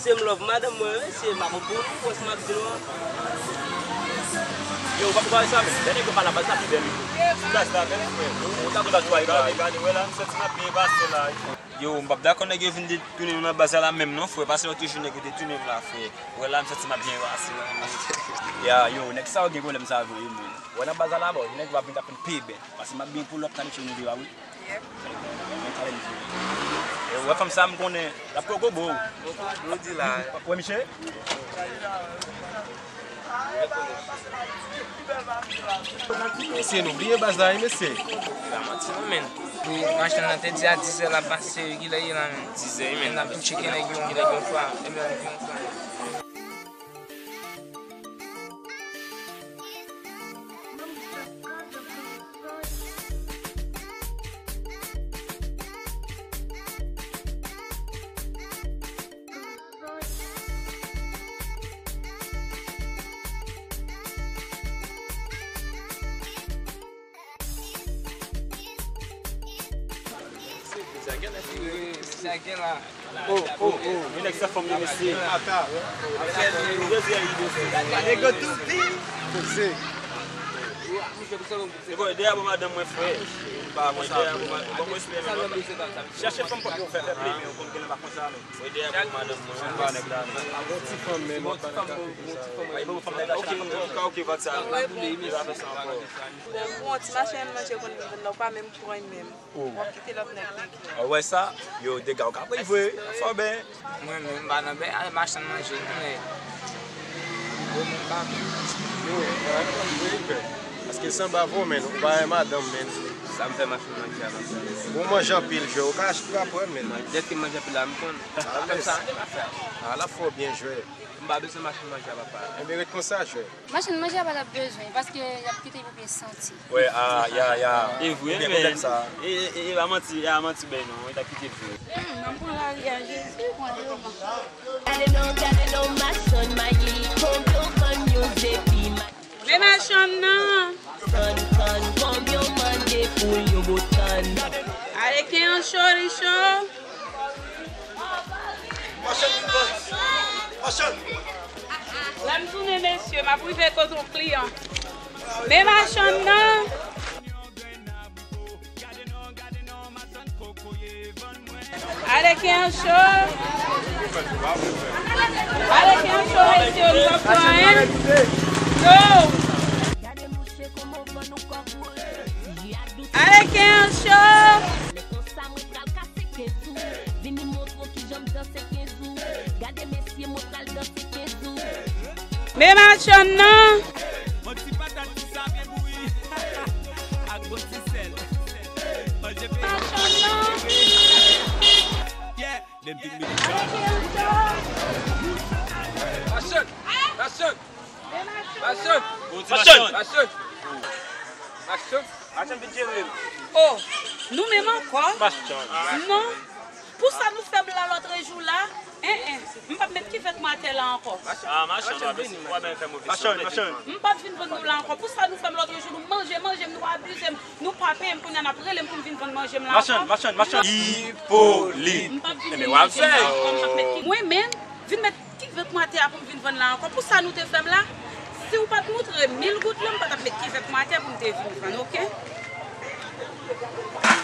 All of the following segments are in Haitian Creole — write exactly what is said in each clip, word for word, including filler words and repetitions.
Se m love madanm mwen, wi, se m ap bon pou nou, wè sa m ap di nou an. Yo, w pa pral sa, men lè nèg yo pale a baz la pi bèl, wi. Baz la bèl, frè. Yo, ou ta pral tway tway. Gade, wè la, m santi m ap byen pase la. Yo, m p ap dakò nèg yo vin detounen nou nan baz la menm non, frè, paske lòt jou nèg yo detounen m la, frè. Wè la, m santi m ap byen pase la. Ya, yo, nèg sa yo gen pwoblèm sa vre, wi, men. Wè nan baz la, bon, nèg yo ap vin ap pi bèl. Paske m ap byen pull up, kanitye nou deyò a, wi. Yep. Mwen talè misye. E wè fanm sa m konnen, l ap kokobo. Nou di la. Wè misye? Mesye, nou bliye baz la, wi, mesye. Pa manti non, men. Machann nan te di a dizè l ap pase, kilè ye la, men? Dizè, wi, men. N ap tou tcheke nèg yo, nèg yo fwa, nèg yo fwa. Sa gen la. Oh, oh, oh. Yon nèg san fanm li, mesye. Ata. Nego tupi. Poze. E bon, dèyè pou madanm mwen, frè. Pa konsa, frè. Bon, mwen espere, men. Chèche fanm pou yo fè, fè plezi, men ou konn gen nan pa konsa, men. Mwen dèyè pou madanm mwen, mwen pa nèg la, non. Bon ti fanm, men, mwen pa nèg la. Bon ti fanm, bon ti fanm. Ay, bon, fanm nèg la, ok, ok, ok, pa sa. Li pa fè sa ankò. Bon, bon, ti machann manje konn vin vann la, ou pa menm pran menm. Oh. W ap kite lòt nèg tranki. Ou wè sa? Yo, dega w ka pran vre. Fò ben. Mwen menm, m pa nan bè, al machann manje, konnen. Yo, menm pa menm. Yo, mwen konn vre, frè. Paske sanba vo, men, ou pa yon madanm, men. Sa m fè machann manje a, machann. Ou manje anpil, jwè, ou ka, ou ka pran, men. Mwen, dèske m manje anpil la, m konn. Sa m fè. A, l ap fè w byen, jwè. M pa bezwen machann manje a, papa. Enben, ret konsa, jwè. Machann manje a pa t ap bezwen, paske y ap kite pou byen santi. Wè, a, ya, ya. E vre, men. Ou gen pwoblèm sa. E, e, e, e pa manti, e pa manti, ben non, e ta kite vre. Hmm, m ap pran lari a, Jezi, pran devan. Gade non, gade non, machann mayi, konbyen w vann yon zepi mayi? Men machann nan. Tann, tann, konbyen w mande pou yon bout tann? Ale ken an cho, li cho. Machann vin vann. Machann. Lè m tounen, mesye, m ap rive kote yon kliyan. Men machann nan. Ale ken an cho. Ale ken an cho, mesye, nou p ap fè anyen. Yo. Ale ken an cho. Vini montre w kijan m danse kenz ou. Gade mesye, mwen pral danse kenz ou. Men machann nan. Yon ti patat ti sa byen bouyi. Ak bon ti sèl. Manje peyi. Machann nan. Yeah, dem vin vin. Machann, machann. Machann. Machann. Machann. Machann. Machann vin jere m. Oh, nou menm ankò? Machann. Non. Pou sa nou fè m la lòtrejou la, en, en, m p ap met kivèt mwen atè la ankò. Ah, machann, w ap ese, w ap fè move san mete fanmi. M p ap vin vann nou la ankò. Pou sa nou fè m lòtrejou, nou manje, manje m, nou abize m, nou pa peye m, kounye a n ap rele m pou m vin vann manje m la ankò. Machann, machann, machann. Ipolit. M p ap vin vann manje m la ankò, m p ap met ki-, mwen menm, vin met kivèt mwen atè a pou m vin vann la ankò. Pou sa nou te fè m la? Si w pa t moutre mil goud lan, m pa t ap met kivèt mwen atè pou m te vin vann, oke?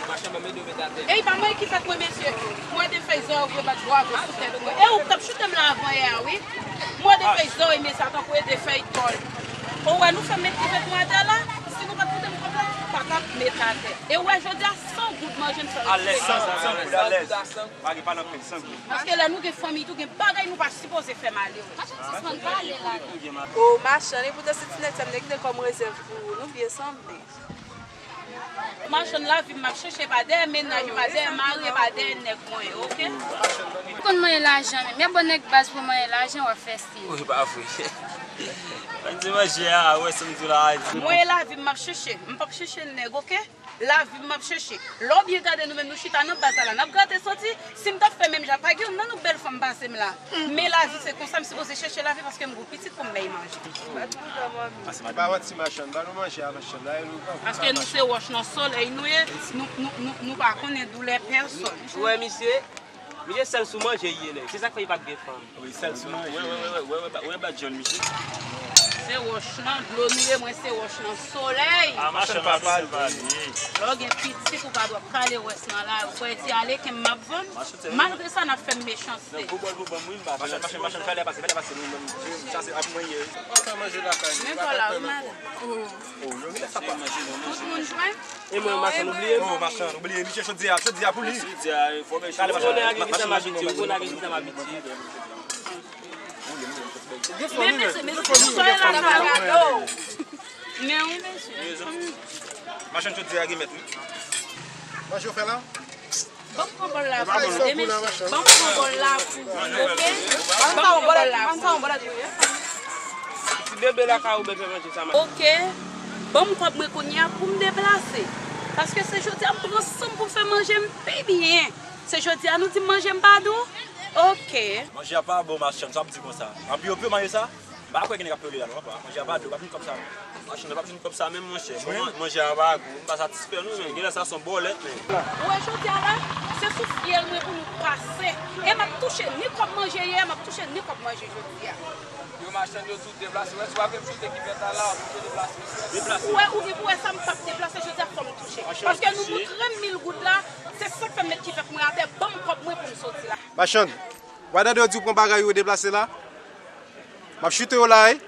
Machann, ban m ede w met atè. Ey, pa mwen kivèt mwen, mesye. Mwen te fèy zò yo vre bat bwa vre sou tèt mwen. E ou k t ap choute m la avan yè a, wi. Mwen te fèy zò yo, mesye, tankou e te fèy tòl. Ou wè, nou fè m met kivèt mwen atè la. Si nou pa t koute m kòb la, m pa t ap met atè. E ou wè, jodi a, san goud manje m fè. Alèz, san goud, san goud, alèz. Pa gen pa nan pil, san goud. Paske lè nou gen fanmi tou, gen bagay nou pa sipoze fè malere. Machann, sispann pale la. O machann, e poutan se ti nèg sa m te kite kòm rezèv pou ou, nou byen sanble. Machann, lavi m ap chèche pa dèyè mennaj, pa dèyè mari, pa dèyè nèg mwen, oke? M konn manyen lajan menm. Y ap ban nèg baz pou manyen lajan, w ap fè stil. Wi, pa vre. Mwen di manje a, wè sa m di la, a di. Mwen lavi m ap chèche, m p ap chèche nèg, oke? Lavi m ap chèche. Lè w byen gade nou menm, nou chita nan baz la, n ap grate santi. Si m t ap fè menm jan, pa gen youn nan nou bèl fanm pase m la. Men lavi se konsa, m sipoze chèche lavi paske m gon pitit pou m bay manje. E pa manti, machann, ban nou manje a, machann, la, e nou pa. Paske nou se wòch nan solèy nou ye, nou, nou, nou, nou pa konnen doulè pèsòn. Ou wè misye? Misye sèl sou manje li ye, nèg. Se sa k fè li pa gen fanm. Wi, sèl sou manje. Wè, wè, wè, wè, wè, wè, wè, bad John, misye. Se wòch lan, dlo nou ye, mwen se wòch lan, solèy. Ah, machann, pa pale, pa pale. Lè w gen pitit, ou pa dwe ap kale wès lan la. Ou kwè di ale ken m ap vann? Malgre sa, n ap fè m mechanste. Machann, machann, machann, fè lè pase, fè lè pase, nou menm. Sa se ap mwen ye. Ou fè manje lakay. Men kò la, ou malad. Oh, yo, men sa pa. Tout moun jwenn? E mwen, machann, ou bliye m? Oh, machann, ou bliye misye, chodiya, chodiya pou li. Chodiya, fò men chodiya. Ou konnen a gen kisa m abitye, ou konnen a gen kisa m abitye. Men mesye, mesye, mesye, soyez la, pa gade w. Men wi, mesye. Machann, chodiya gen mèt, wi. Manje w fè la? Ban m pran bòl la pou ou, mesye. Ban m pran bòl la pou ou, oke? Ban m pran bòl la pou ou. Ti bebe lakay ou bèl fè manje sa, man. Oke. Ban m kòb mwen kounye a pou m deplase. Paske se jodi a m pran san m pou m fè manje m pi byen. Se jodi a nou di m manje m pa dou? Oke. Manje a pa bon, machann, sa w ap di konsa. Anpi yo pye manje sa? M pa kwè gen nèg ap pye la, non, papa. Manje a pa dou, pa jwenn kòb sa, non. Machann, pa jwenn kòb sa menm, monchè. Bon, manje a pa gou. M pa satisfè, non, men. Genlè sa se yon bòlèt, men. Ou wè jodi a la, se sou fyèl mwen pou nou pase. E m ap touche ni kòb manje yè, m ap touche ni kòb manje jodi a. Yo machann yo tout deplase. Wè, si w ap vin choute kivèt la, la, w ap choute deplase. Deplase. Ou wè, ou gen pou wè sa, m p ap deplase jodi a, fò m touche. Paske nou moutre m mil goud la, se sa k fè m met kivèt mwen atè, ban m kòb mwen pou m soti la. Machann, w a tande yo di w pran bagay ou deplase la? M ap choute yo la, wi.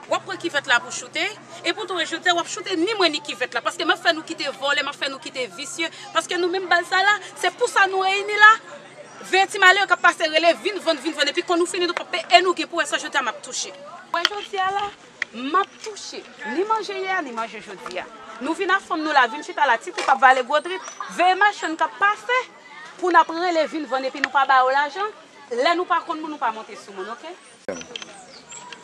W ap pran kivèt la pou choute, e pou tou choute, w ap choute ni mwen ni kivèt la, paske m ap fè nou kite vòlè, m ap fè nou kite visye, paske nou menm baz sa la, se pou sa nou reyini la. Veye ti malere k ap pase rele, vin vann, vin vann, epi kon nou fini, nou p ap peye, e nou gen pou wè sa jodi a m ap touche. Wè jodi a la, m ap touche, ni manje yè a, ni manje jodi a. Nou vin ak fanm nou la, vin chita la, ti trip ap vale gwo trip, veye machann k ap pase, pou n ap rele vin vann, epi nou pa ba yo lajan, lè nou pa konn moun, nou pa monte sou moun, oke?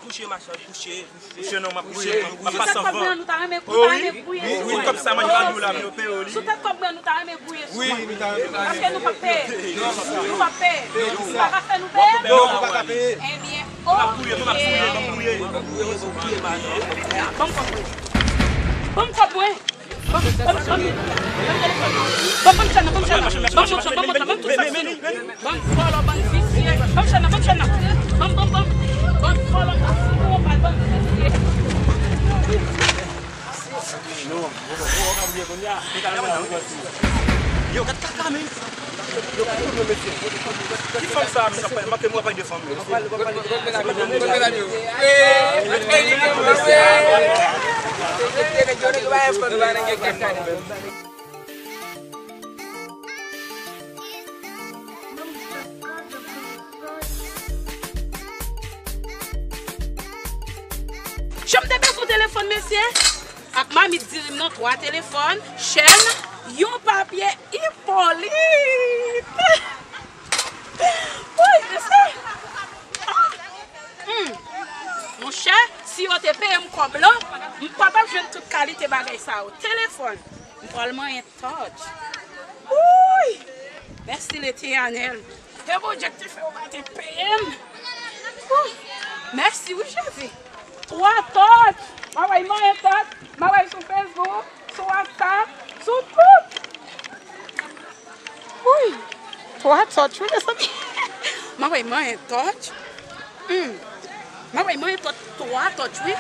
Kouche, machann, kouche. Kouche non, m ap kouche, m ap pase anvan. Sou tèt kòb mwen an, nou ta renmen, nou ta renmen gouye sou mwen. Wi, wi, kòb sa mwen pa nou la, nou peye li. Sou tèt kòb mwen an, nou ta renmen gouye sou mwen. Paske nou p ap peye. Nou p ap peye. Nou pa ka fè nou peye? Non, nou pa ka peye. Ebyen, oke. M ap gouye, m ap gouye, m ap gouye. Ban m kòb mwen. Ban m kòb mwen. Ban m, ban m, ban m, ban m telefòn nan. Ban m, ban m telefòn nan. Ban m machann nan, ban m machann nan, ban m tout sa m sou li. Ban m vòlò, ban m visye. Ban m machann nan, ban m machann nan. Ban m, ban m, ban m. Ban m vòlò, ban m fou, ban m visye. Yo, gad kaka, men. Ki fanm sa a, men, k ap pale? Manke m wè pale de fanm yo. Jan m te bezwen telefòn, mesye. Ak mamit diri m nan, twa telefòn, chèn, yon papye Ipolit. Woy, mesye. Ah. Hmm. Monchè, si yo te peye m kòb lan, m pa t ap jwenn tout kalite bagay sa yo. Telefòn, m pral manyen tòch. Woy! Mèsi Letènèl. E Bondye ki te fè yo pa te peye m. Wouh! Mèsi wi Jezi. Twa tòch. M ap al manyen tòch. M ap al sou Facebook, sou WhatsApp, sou tout. Wi. Twa tòch wi, mezanmi. M ap al manyen tòch. Hmm. M ap al manyen tòch, twa tòch wi.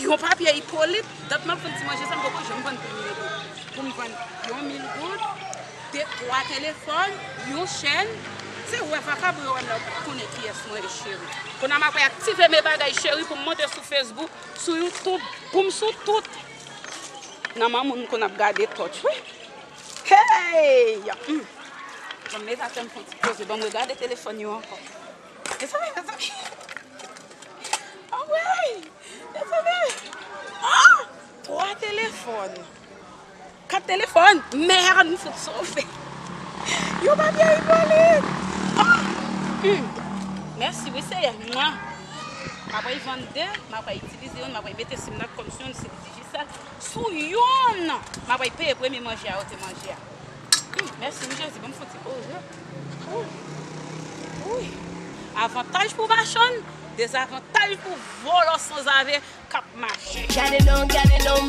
Yon papye Ipolit. Dat m ap vann ti manje sa, m poko janm vann pou mil goud. Pou m vann yon mil goud. De, twa telefòn, yon chèn. Se wè vakabon yo wè m la, yo pa t konnen kiyès mwen ye, cheri. Kounye a m ap aktive men bagay, cheri, pou m monte sou Facebook, sou YouTube, pou m sou tout. Nan manman moun konn ap gade tòch, wi. Hey! Hmm. Ban m met atè m fè yon ti poze, ban m regade telefòn yo ankò. Mezanmi, mezanmi. Anmwey! Mezanmi! Ah! Twa telefòn. Kat telefòn, mèd, m fout sove. Yon papye Ipolit. Ah! Hmm. Mèsi wi Seyè. Mwa. M ap vann de, m ap itilize youn, m ap mete sim nan kòm si youn sim Digicel. Sou youn, m ap peye premye manje a yo te manje a. Hmm, mèsi wi Jezi, ban m fè yon ti poze. Wi. Wi. Avantaj pou machann, dezavantaj pou vòlò sanzave k ap mache. Gade non, gade non,